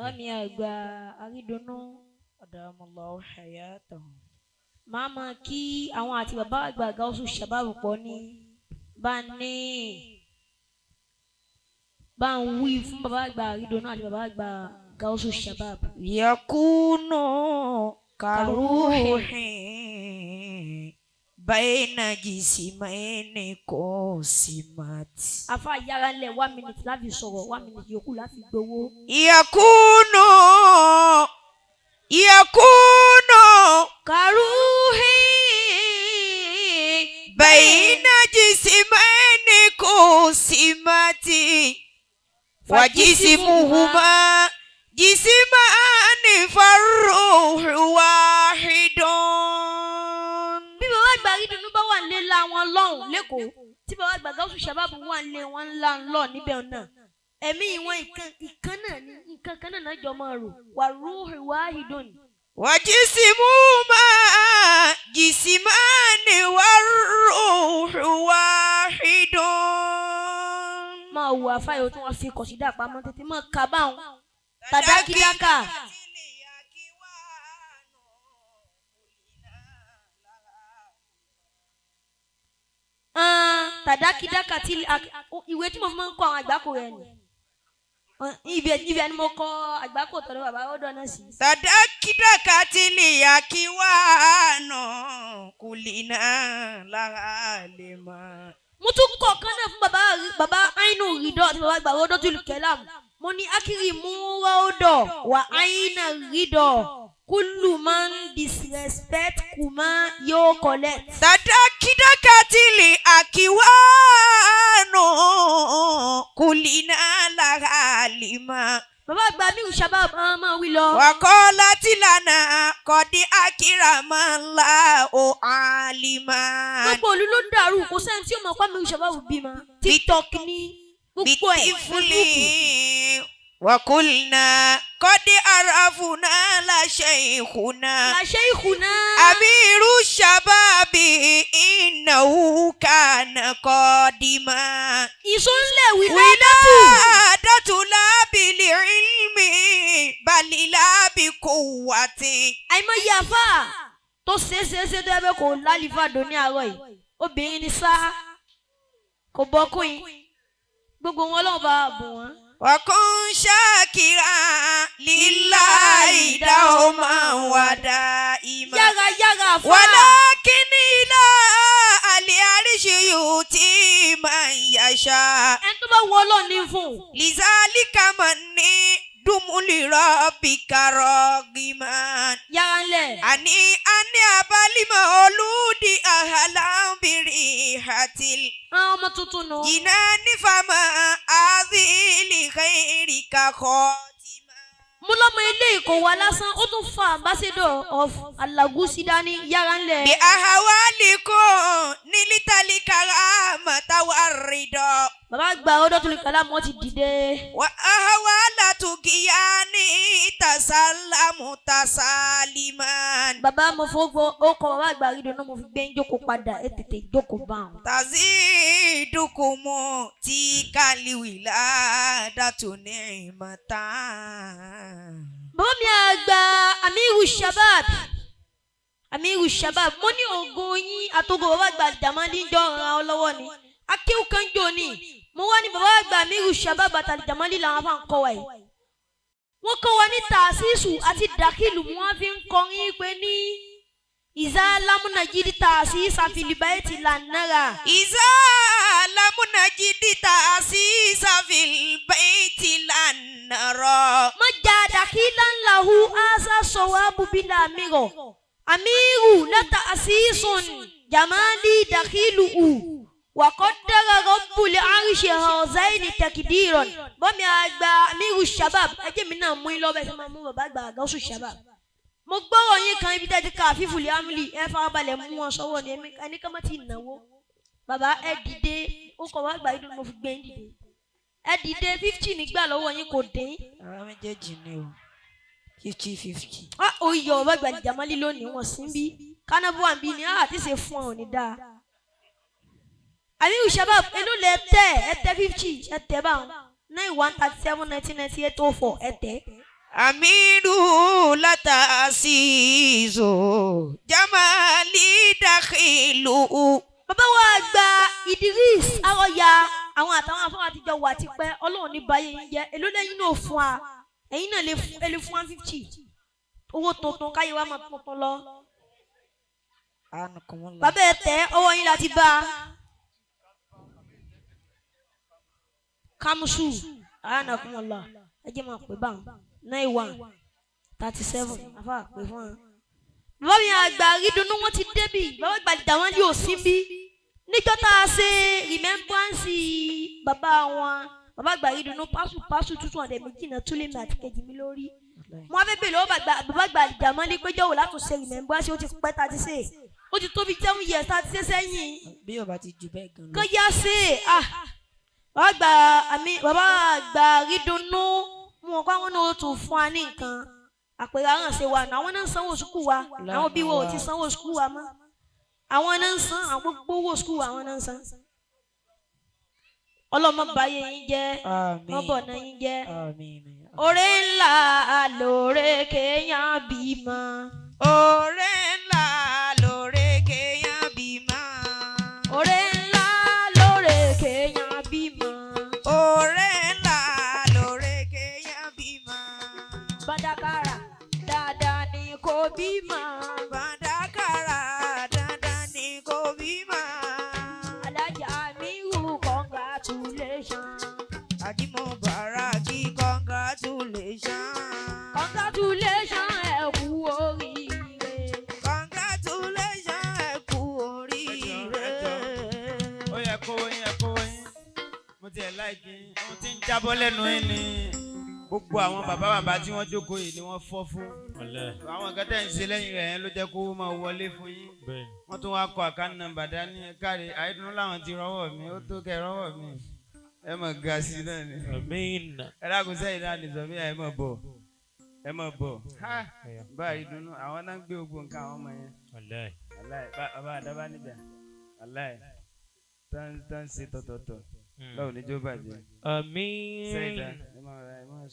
Bàbá mi àgbà Àrídùnnú. أدام الله حياته. Màá máa kí àwọn àti bàbá àgbà Gáúsù Shabab pọ̀ ní bá ní bá ń wí fún bàbá àgbà Àrídùnnú àti bàbá àgbà Gáúsù Shabab. يكون كروح بين جسمين قسمت. Afa yára ńlẹ̀, 1 minute láfi sọ̀rọ̀, 1 minute yòókù láfi gbowó. يكون كروحي بين جسمين قسمت وجسمهما جسمان فالروح واحد. Bí bàbá àgbà Àrídùnnú bá wà nílé ńlá wọn lọ́hùn lẹ́kọ̀ọ́, tí bàbá àgbà Gáúsù Shabab wà nílé wọn ńlá ńlọ níbẹ̀ náà, ẹ̀mí wọn ìkan ìkan náà ní nǹkan kan náà jọ máa rò wà روح واحد. وجسمهما جسمان والروح واحد. Máa wo àfáyọ tí wọ́n fi kọ̀sídà pamọ́ tètè máa kà báwọn tàdákídákà. Tàdákídákà tí ìwé tí mo fi máa ń kọ àwọn àgbákò rẹ ni ibẹ̀ ni mo kọ àgbákò tọ̀dọ̀ bàbá ọ̀dọ̀ náà sí. تدكدكت الأكوان كلنا لها لما. Mo tún kọ̀ kan náà fún bàbá bàbá Ainu Ridọ àti bàbá àgbà Rọ́dọ́tù Kẹlam. Mo ní akiri mú rọ́ọ̀dọ̀ wà Aina Ridọ kúlù máa ń disrespect kùmá yóò collect. تدكدكت الأكوان كلنا لها لما. Bàbá àgbà mi Shabab máa máa wí lọ. وقالت لنا قد أكرم الله عالما. Gbogbo òlu ló dàrú, kò sẹ́ni tí ó mọ̀ pé mi Shabab bímọ. TikTok ní gbogbo ẹ̀. بطفل وقلنا قد عرفنا لشيخنا Làṣẹ ìkùnà. أمير الشباب إنه كان قادما. Ìsúnlẹ̀ wìládàtù. ولادة لا بالعلم بل لا بقوة. Àìmọye àfà tó ṣe é ṣe é ṣe tó ẹbẹ kò lálìfà dò ní àárọ̀ yìí, obìnrin ni sá kò bọ́kùnrin gbogbo wọn lọ́wọ́ bá bù wọ́n. وكن شاكرا لله دوما ودائما. Yára yára àfà. ولكن إلى العرش يؤتي من يشاء. Ẹni tó bá wọ Ọlọ́run ní fún un. لذلك من دم لربك راغما. Yára ńlẹ̀. أني أبالي مولود أهلا بريحة Àwọn ọmọ tuntun nù. الجنان فما هذه لخيرك خاتما. Mo lọ́mọ ilé ìkó wa lásán, ó tún fa ambassador of Alagusi dání. Yára ńlẹ̀. بأهوالكم نلت الكرامة والرضا. Bàbá gba ọdọ́ kàlá mọ́ ti dìde. وأهوال تقياني تسلم تسالما. Bàbá mo fọwọ́ ó kọ bàbá àgbà Àrídùnnú, mo fi gbé ń jókòó padà, ẹ tètè jókòó bá wọn. تزيدكم تلك الولادة نعمة. Bàbá mi àgbà Amiru Shabab, Amiru Shabab, mo ní ògo yín àtògo bàbá àgbà Jamali jọ ràn án lọ́wọ́ ni akéwù kan jò ní. Mo wá ní bàbá àgbà Amiru Shabab àtàlì Jamali làwọn afa ń kọ́ wa yìí. Wọ́n kọ́ wa ní tàṣíṣù àti dàkìlù, wọ́n fi ń kọrin pé ní ìzá lámúnà jírí tàṣíṣà fìlìbáyé ti lànàrà. إذا لم نجد تأسيس في البيت لن نرى. Mọ̀jà dàkìlà ńláhu asa sọ̀wọ́ abubila mìíràn amiru lẹ́tà àṣìṣùn jamali dàkìlù ù wàkọ́dára rọ́bùlẹ̀ àríṣe ọ̀záìnì tẹ̀kìdìrọ̀n. Bọ́mi àgbà Amiru Shabab, ẹjẹ́ mi náà mú in lọ́bẹ̀ sí máa mú bàbá àgbà Gáúsù Shabab. Mo gbọ́rọ̀ yín kan ibi tẹ́ ti ka àfífùlẹ̀ amúlì, ẹ farabalẹ̀ mú wọn sọ́wọ́ ni ẹni ká má ti náwó. Bàbá, ẹ dìde, ó kọ̀ wá gbà yín, mo fi gbé yín dìde. Ẹ dìde, 50 nígbà lọ́wọ́ yín kò dín. Ara méjèèjì ni o, 50-50. Ah, oyè ọba àgbà Jamali lónìí wọn sí bí kánábù àbí ni àti ṣe fún ọ ní dáa. Amiru Shabab, èló lẹ tẹ? Ẹ tẹ 50, ẹ tẹ báwọn 91 37 19 98 04, ẹ tẹ. Amiru latasizu jamali dakhilu. Bàbá wa àgbà Idris Arọ̀yà, àwọn àtàwọn afọwọ́ àtijọ́ wà tipẹ́. Ọlọ́run ní báyé yín jẹ́. Èló lẹ́yìn náà fún wa? Ẹ̀yin náà lè fún, ẹ lè fún 150 owó tuntun káyé wa máa tuntun lọ. Anukumullah. Bàbá ẹ tẹ ọwọ́ yín láti bá a. Kamusu anakumala, ẹ jẹ́ máa pè báwọn 9137 afa pè fún wa. Bàbá mi àgbà rídùnnú wọn ti débì. Bàbá gbàdìdà wọn yóò sí bí níjọ́ tá a ṣe remembrance bàbá wọn. Bàbá àgbà rídùnnú pásù pásù tútù ọ̀dẹ̀ méjì náà túlẹ̀ mi àti kejì mi lórí. Mo wá fẹ́ bèèrè lọ́wọ́ bàbá àgbà wọn ní péjọ́ wò látún ṣe remembrance. Ó ti pẹ́ tá a ti ṣe, ó ti tó bí 7 years tá a ti ṣe sẹ́yìn. Bí o bá ti jù bẹ́ẹ̀ gan lọ. Kó yá sí i bàbá àgbà àmì bàbá àgbà rídùnnú mú wọn kó àwọn náà ó tún fún wa ní nǹkan àpèrè aránṣẹ́ wa náà. Àwọn náà ń sanwó sukù wa. Àwọn òbí wa ò ti sanwó sukù wa mọ́, àwọn náà ń san àwọn gbogbo owó sukù wa, àwọn náà ń san. Ọlọ́mọ báyé yín jẹ́. Àmín. Mọ́bọ̀ náà yín jẹ́. Àmín. Oore ńlá lóore kéèyàn bímọ. Oore ńlá lóore kéèyàn bímọ. Oore ńlá lóore kéèyàn bímọ. Oore ńlá lóore kéèyàn bímọ. Bàdàkàrà dáadáa ni kò bímọ. Bàdákàrà dandan ni kò bímọ. Alájà Amiru, congratulations. Àjímọ̀ Bàràkì, congratulations. Congratulations, ẹ kú oríire. Congratulations, ẹ kú oríire. Ó yẹ kówó yín, ẹ kówó yín. Mo tiẹ̀ láìkí yín. Ohun tí ń jábọ́ lẹ́nu yín ni gbogbo àwọn bàbá bàbá tí wọ́n jókòó yìí ni wọ́n fọ́ fún. Àwọn nǹkan tẹ́ ń ṣe lẹ́yìn rẹ̀ yẹn ló jẹ́ kó máa wọlé fún yín. Wọ́n tún wá kọ àkáǹtì nọ́mbà dání. Ẹ káre àìdùnnú làwọn ti rọ́wọ́ mi. Ó tó kẹ́ rọ́wọ́ mi. Ẹ mọ̀ ga sí náà ni. Àmín. Ẹ dákun sẹ́yìn náà lè sọ mí. Ẹ mọ̀ bọ̀, ẹ mọ̀ bọ̀. Báyìí dùnnú àwọn náà ń gbé gbogbo nǹkan àwọn ọmọ yẹn. Aláì bàbá àdábá níjà aláì tán tán ṣe tọ̀tọ̀tọ̀ lọ́wọ́ níjó bàjẹ́. Àmín. Sẹ́yìn dá ẹ máa sùn.